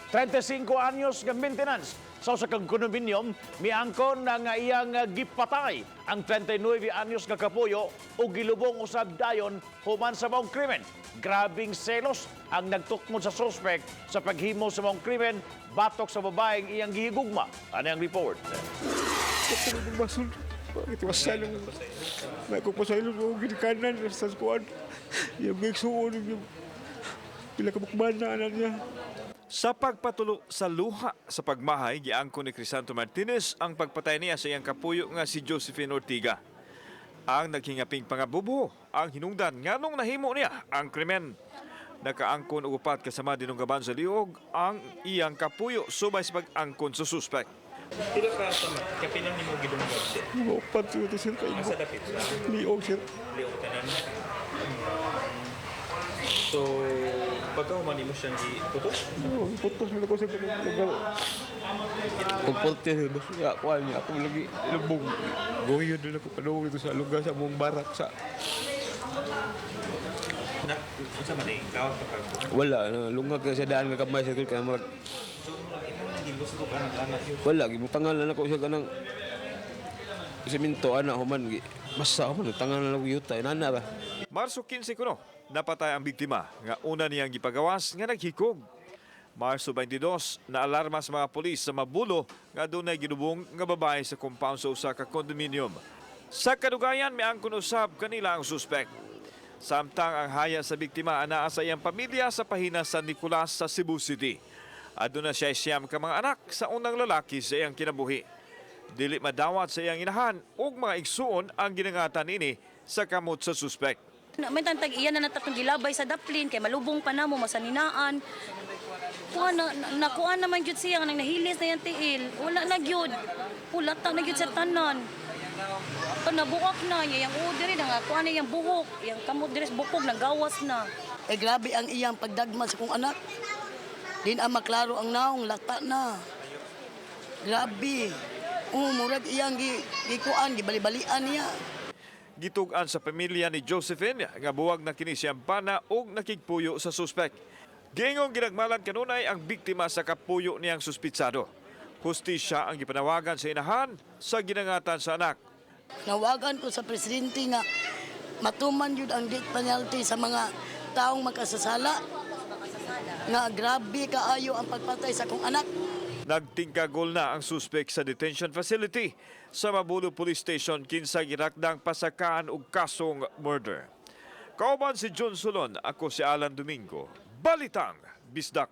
35 anyos nga maintenance sa usa ka condominium miangkon na nga iyang gipatay ang 39 anyos nga kapuyo ug gilubong usab dayon human sa maong krimen. Grabing selos ang nagtukmod sa suspect sa paghimo sa maong krimen batok sa babaeng iyang gihigugma. Ano ang report? Basol. Bakit masalong? May ko pasaylon mo ginikanan sa kuan. Yung gigsuon yung pila ka bukbana na niya. Sa pagpatulo sa luha sa pagmahay, giangkon ni Crisanto Martinez ang pagpatay niya sa iyang kapuyo nga si Josephine Ortiga. Ang naghingaping pangabubo ang hinungdan nganong nahimo niya ang krimen. Nakaangkon og upat kasama dinunggaban sa liog ang iyang kapuyo subay sa pag-angkon sa suspect. Pila ka sama, kapilang nimo gidunggan siya? Mga upat ito, sir, kay Asa dapit sa liog, sir. Liog tanan. So, pagka human nimo siyang giputos? Oh, putos na ko sa lugar. Komporte sir, basta ya kuan niya ako lagi lubong. Goyo doon ako padung dito sa lugar sa mong barak sa Na, unsa man eh, kawat ka ka. Wala, na, lungag ka sa daan nga kamay sa kay murag So, imong gilusog ka nag-anak yun. Wala gibutangan na nako siya kanang semento ana human gi basta human tangan na lang yuta inana ba. Marso 15 kuno, napatay ang biktima nga una niyang gipagawas nga naghikog. Marso 22, naalarma sa mga pulis sa Mabulo nga dunay gilubong nga babae sa compound sa usa ka condominium. Sa kadugayan, miangkon usab kanila ang suspect. Samtang ang haya sa biktima anaa sa iyang pamilya sa pahina San Nicolas sa Cebu City. Aduna siya siyam ka mga anak sa unang lalaki sa iyang kinabuhi. Dili madawat sa iyang inahan ug mga igsuon ang ginangatan ini sa kamot sa suspect. Na, may tantag iya na natatong gilabay sa daplin kay malubong pa namo masaninaan. Kuan na, na nakuan naman gyud siya nga nang nahilis na yang tiil. Wala na gyud. Wala ta na gyud sa tanan. Pa nabuak na niya yang uod diri na nga kuan na yang buhok, yang kamot diri sa bukog nang gawas na. Eh grabe ang iyang pagdagma sa kong anak. Din ang maklaro ang naong lata na. Grabe. Oh, murag iyang gi gikuan gibali-balian niya. Gitug-an sa pamilya ni Josephine nga buwag na kini siyang pana ug nakigpuyo sa suspect. Giingong ginagmalan kanunay ang biktima sa kapuyo niyang suspitsado. Hustisya ang gipanawagan sa inahan sa ginangatan sa anak. Nawagan ko sa presidente nga matuman yun ang death penalty sa mga taong makasasala. Nga grabe kaayo ang pagpatay sa kong anak. Nagtingkagol na ang suspect sa detention facility sa Mabulo Police Station kinsa girakdang pasakaan og kasong murder. Kauban si John Solon, ako si Alan Domingo. Balitang Bisdak.